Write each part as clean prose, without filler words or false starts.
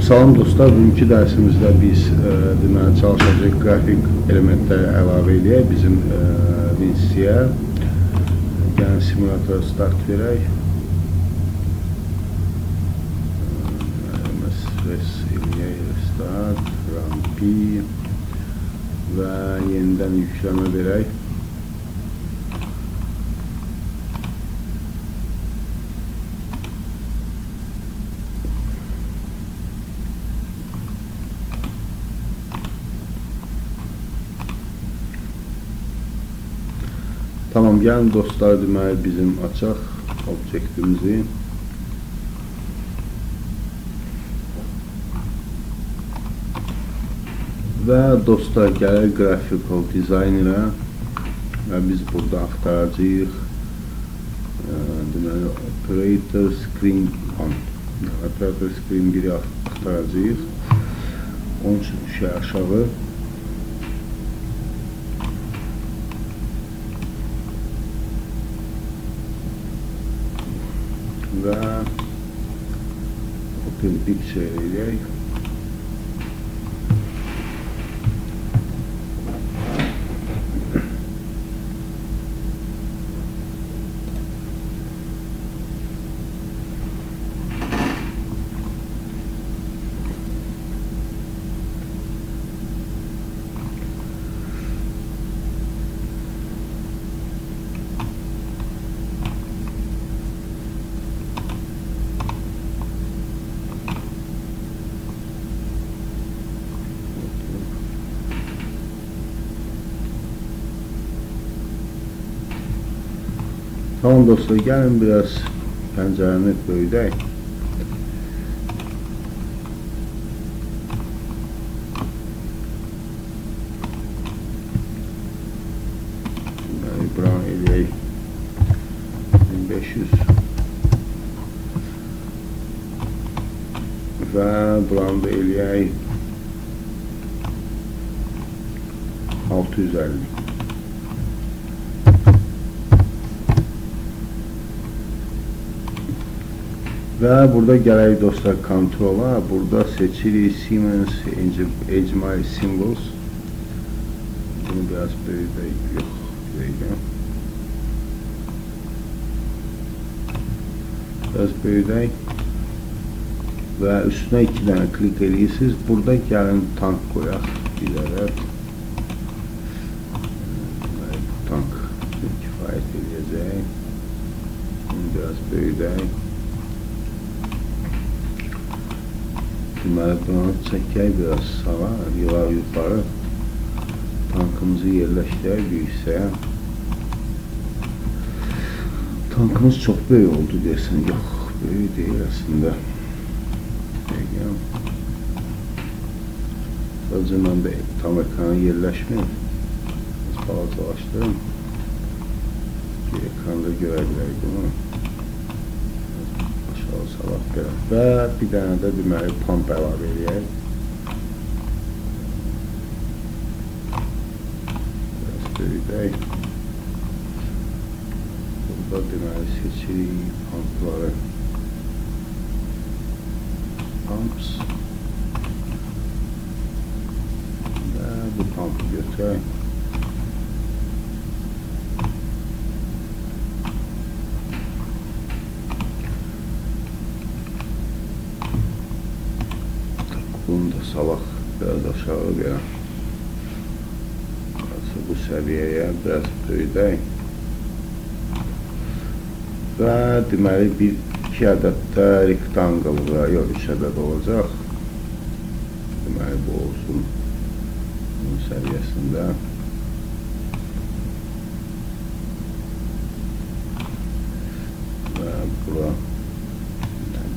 Salam dostlar, bugünkü dərsimizdə biz deməli çalışacağıq qrafik elementləri əlavə eləyək bizim Vinci-yə. Yəni simulatora start verək. MS eləyək, restart, run P və yenidən yükləmə verək. Tamam, gəlin dostlar, deməli bizim açaq obyektimizi. Və dostlar, gəlir Graphical Designer'a və biz burada axtaracağıq deməli Operator Screen 1. Operator Screen 1-i axtaracağıq. Onun üçün düşək aşağı. Və Open Picture eləyək. Tamam dostlar, gəlin biraz pəncərəni böyüdək. Deməli, buranı eləyək 1500 və buranı da eləyək 650. Və burada gələk dostlar kontrola, burada seçirik Siemens HMI Symbols. Bunu biraz böyüdək, yox, böyüdək. Biraz böyüdək və üstünə 2 dənə klik eləyirsiniz. Burada gəlin tank qoyaq, bir ədəd. Tank kifayət eləyəcək. Bunu biraz böyüdək. Deməli, bunu çəkək biraz sağa, yığaq yuxarı. Tankımızı yerləşdirək bir hissəyə. Tankımız çox böyük oldu deyəsən. Yox, böyük deyil əslində. Sadəcə məndə tam ekrana yerləşmir. Biraz balacalaşdırım ki, ekranda görə bilərək bunu. Aşağı salaq belə. Və bir dənə də deməli pump əlavə eləyək. Biraz böyüdək. Burada deməli seçirik pumpları. Pumps. Və bu pumpı götürək. Bunu da salaq biraz aşağı belə. Bu səviyyəyə biraz böyüdək. Və deməli bir iki ədəd də rectangle və yox, 3 ədəd olacaq. Deməli bu olsun bunun səviyyəsində. Və bura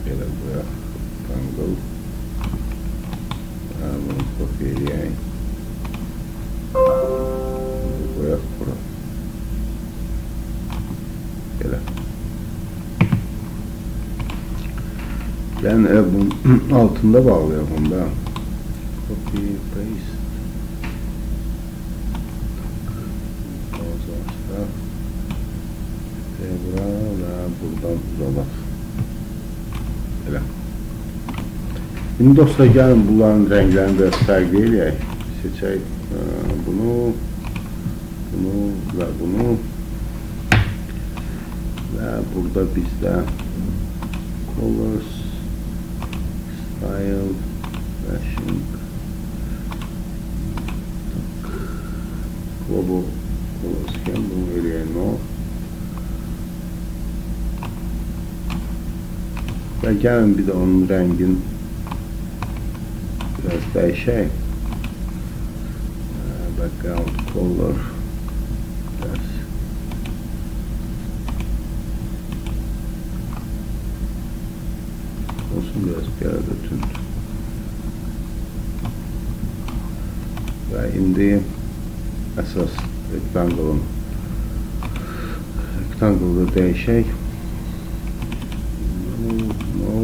belə qoyaq rectangle. Bunu kopya eləyək. Bunu qoyaq bura. Belə. Gəlin elə bunun altında bağlayaq onu da. Copy, paste. Balacalaşdıraq. Bura və buradan uzadaq. Belə. İndi dostlar, gəlin bunların rənglərini biraz fərqli eləyək. Seçək bunu, bunu və bunu. Və burada bizdə colors, style, flashing, global color scheme, bunu eləyək no. Və gəlin bir də onun rəngin biraz dəyişək. Background color biraz olsun, biraz bir arada tünd. Və indi əsas rectangle-ı dəyişək. No,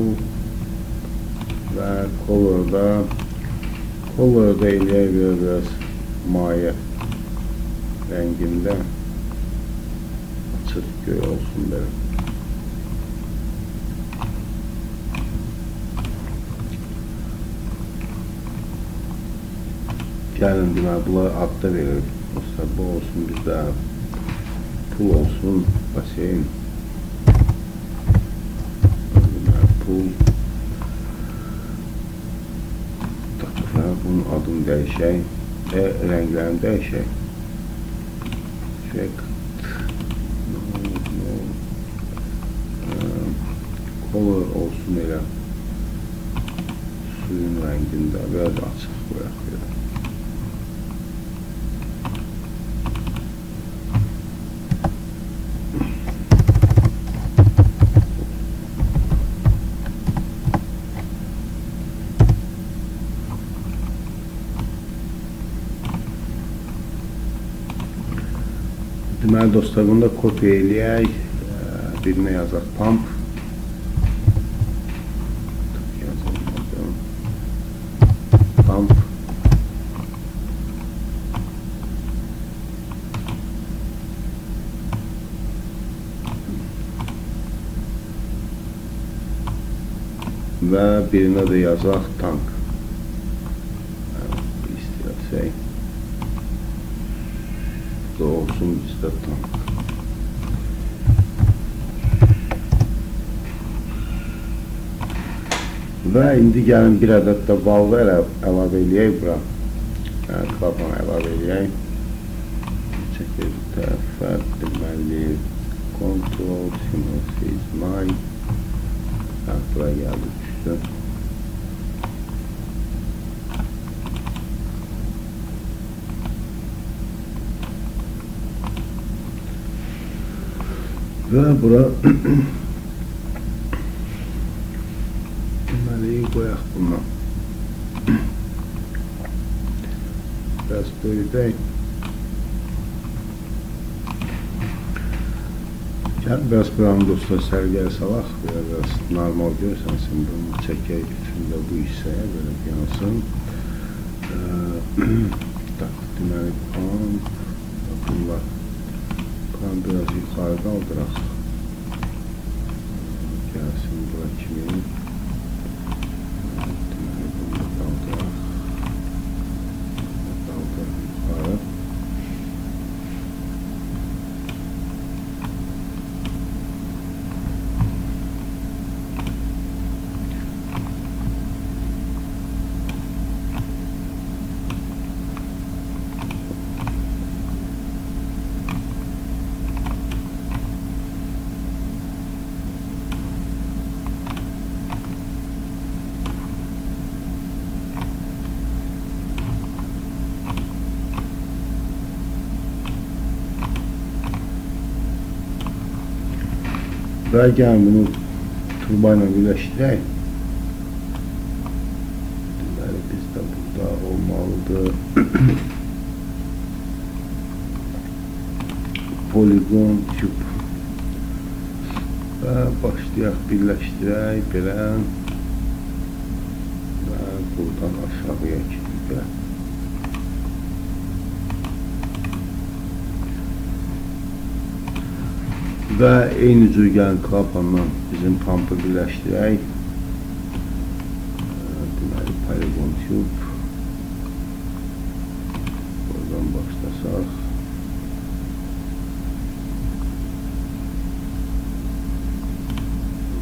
və color'da eləyək biraz maye rəngində, açıq göy olsun belə. Gəlin, deməli, bunları adda verir. Dostlar, bu olsun bizdə pul olsun, baseyn. Deməli, pul. Və bunun adını dəyişək və rənglərini dəyişək. Effect, no, no. Color olsun elə suyun rəngində, biraz açıq qoyaq belə. Deməli dostlar, bunu da kopya eləyək, birinə yazaq pump. Pump. Və birinə də yazaq tank. İstəyərsək. Da olsun bizdə tank. Və indi gəlin bir ədəd də valve əlavə eləyək bura. Klapanı əlavə eləyək. Çəkək bu tərəfə. Deməli, Ctrl, Sinus, 9. Bura gəldi, düşdü. Və bura deməli, qoyaq bundan. Biraz böyüdək. Gəl, biraz buranı dostlar səliqəyə salaq. Biraz normal görsənsin. Bunu çəkək üçündə bu hissəyə belə yansın. Deməli, bunlar. Buranı biraz yuxarı qaldıraq. Gəlsin bura kimi. Deməli, bunu da qaldıraq. Qaldıraq yuxarı. Və gəlin bunu turba ilə birləşdirək. Deməli, bizdə burada olmalıdır. Polygon tube. Və başlayaq birləşdirək belə. Və buradan aşağıya kimi belə. Və eyni cür gəlin klapanla bizim pumpı birləşdirək. Deməli, Polygon Tube. Buradan başlasaq.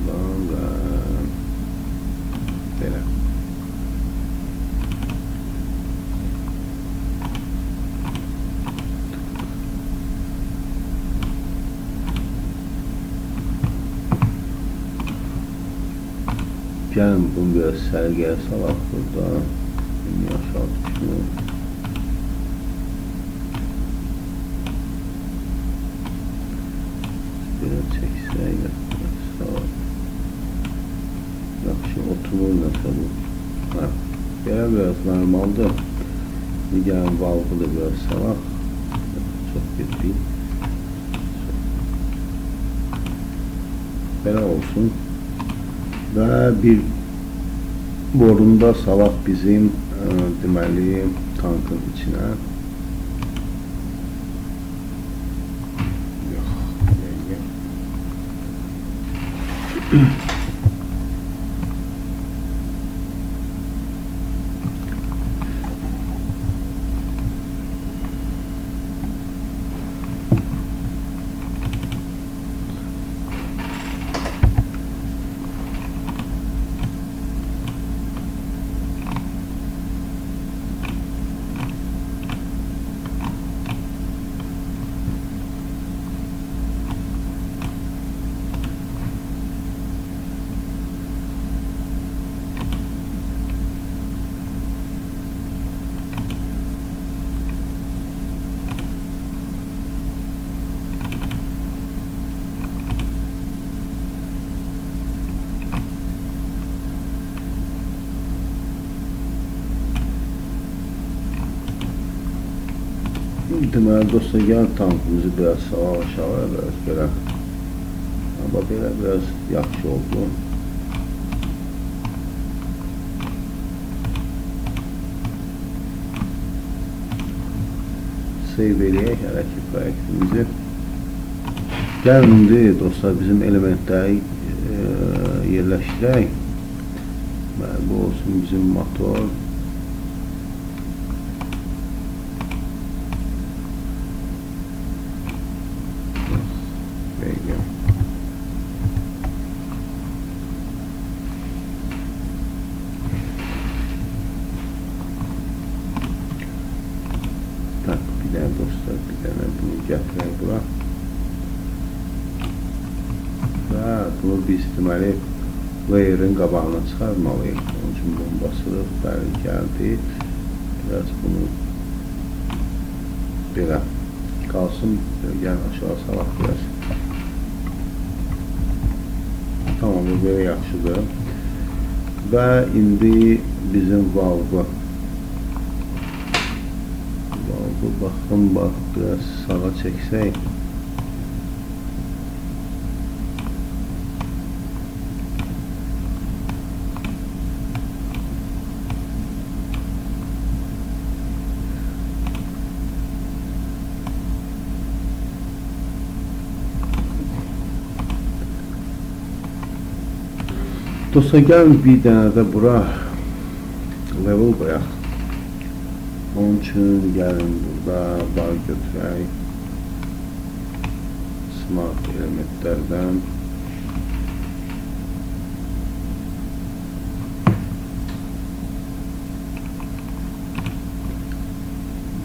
Buradan və belə. Gəlin bunu biraz səliqəyə salaq burada. İndi aşağı düşmür. Belə çəksək, yaxşı oturur nəsə bu. Hə, belə biraz normaldır. İndi gəlin valvı da biraz salaq. Çox getdik. Belə olsun. Və bir borunda salaq bizim deməli tankın içinə. Yox, dəqiqə. Deməli, dostlar, gəlin tankımızı biraz sağa aşağı, biraz belə. Amma belə biraz yaxşı oldu. Save eləyək hələ ki proyektimizi. Gəlin indi, dostlar, bizim elementləri yerləşdirək. Bu olsun bizim motor. Dostlar, bir dənə bunu gətirək bura. Və bunu biz deməli layer'ın qabağına çıxarmalıyıq. Onun üçün bunu basırıq. Bəli, gəldi. Biraz bunu belə qalsın. Gəlin aşağı salaq biraz. Tamam, bu belə yaxşıdır. Və indi bizim valvı. Baxın, bax, biraz sağa çəksək. Dostlar, gəlin bir dənə də bura level qoyaq. Onun üçün gəlin burada bar götürək. Smart elementlərdən.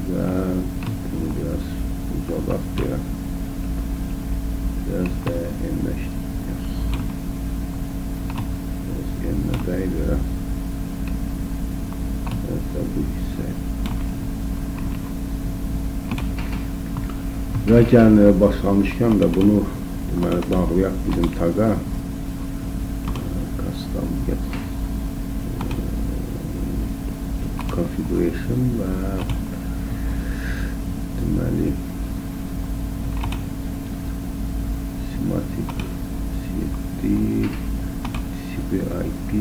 Və bunu biraz uzadaq belə. Biraz da enləşdirək. Biraz enlədək belə. Biraz da bu hissə. Və gəlin başlamışkən də bunu deməli bağlayaq bizim taqa. Custom get configuration və deməli schematic CFD CPIP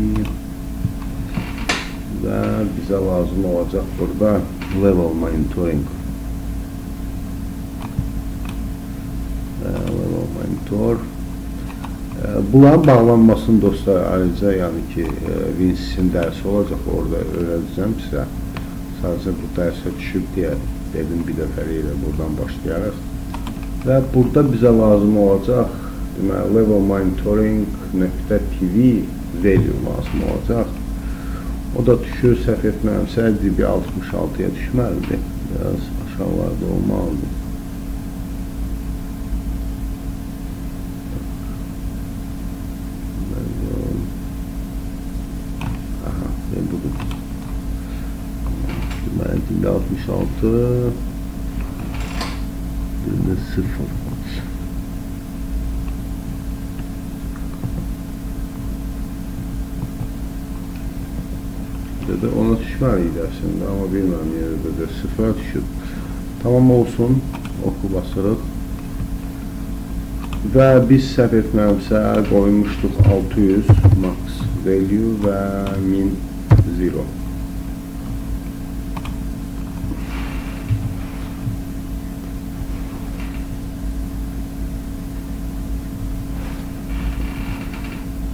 və bizə lazım olacaq burada level monitoring. Level monitor Bunların bağlanmasını dostlar ayrıca, yəni ki, WinCC-in dərsi olacaq, orada öyrədəcəm sizə. Sadəcə bu dərsə düşüb deyə dedim bir dəfəlik ilə buradan başlayaraq. Və burada bizə lazım olacaq, deməli, level monitoring.tv value lazım olacaq. O da düşür, səhv etmirəmsə, DB66-ya düşməlidir. Biraz aşağılarda olmalıdır. Aha, budur. Deməli, DB66 0. Dedi, ona düşməliydi əslində, amma bilmirəm yerdə 0-a düşüb. Tamam olsun, oku basırıq. Və biz səhv etmirəmsə qoymuşduq 600 max value və min 0.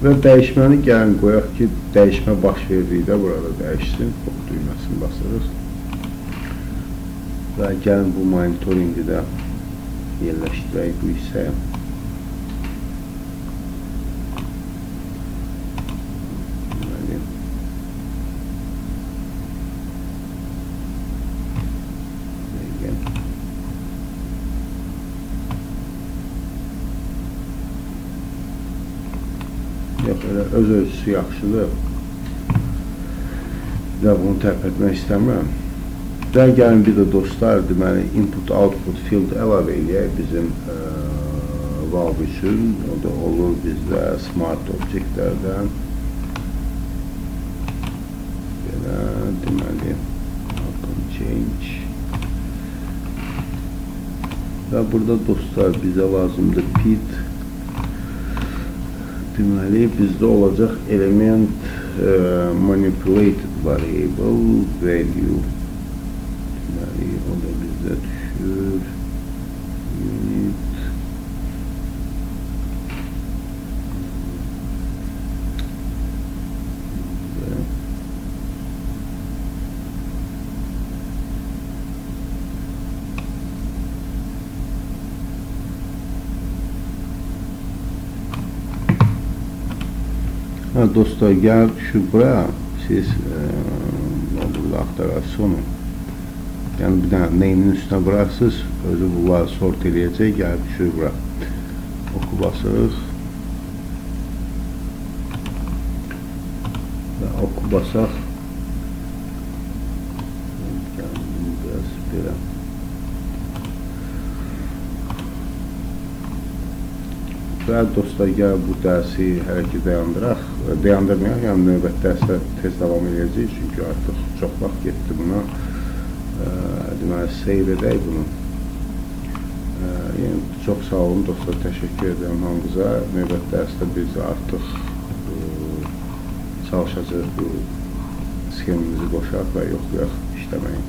Və dəyişməni gəlin qoyaq ki, dəyişmə baş verdikdə burada dəyişsin. Ok düyməsini basırıq. Və gəlin bu monitoringi də yerləşdirək bu hissəyə. Yox, elə öz ölçüsü yaxşıdır. Bir də bunu tərpətmək istəmirəm. Və gəlin bir də dostlar, deməli, input-output field əlavə eləyək bizim valve üçün. O da olur bizdə smart objektlərdən. Belə, deməli, open change. Və burada dostlar bizə lazımdır pit. Deməli, bizdə olacaq element manipulated variable value. Deməli, o da bizdə düşür. Unit. Ha, dostlar, gəl düşür buraya, siz burada axtararsınız onu. Yəni, bir dənə name-in üstünə bıraksınız, özü bunları sort eləyəcək, gəlib düşür bura. Oku basırıq. Və oku basaq. Gəlin, biraz belə. Və dostlar, gəl bu dərsi hələ ki dayandıraq. Dayandırmayaq, yəni növbət dərsdə tez davam edəcəyik, çünki artıq çox vaxt getdi buna. Deməli, save edək bunu. Yəni, çox sağ olun dostlar, təşəkkür edirəm hamınıza. Növbət dərsdə biz artıq çalışacağıq bu sxemimizi qoşaq və yoxlayaq işləməyi.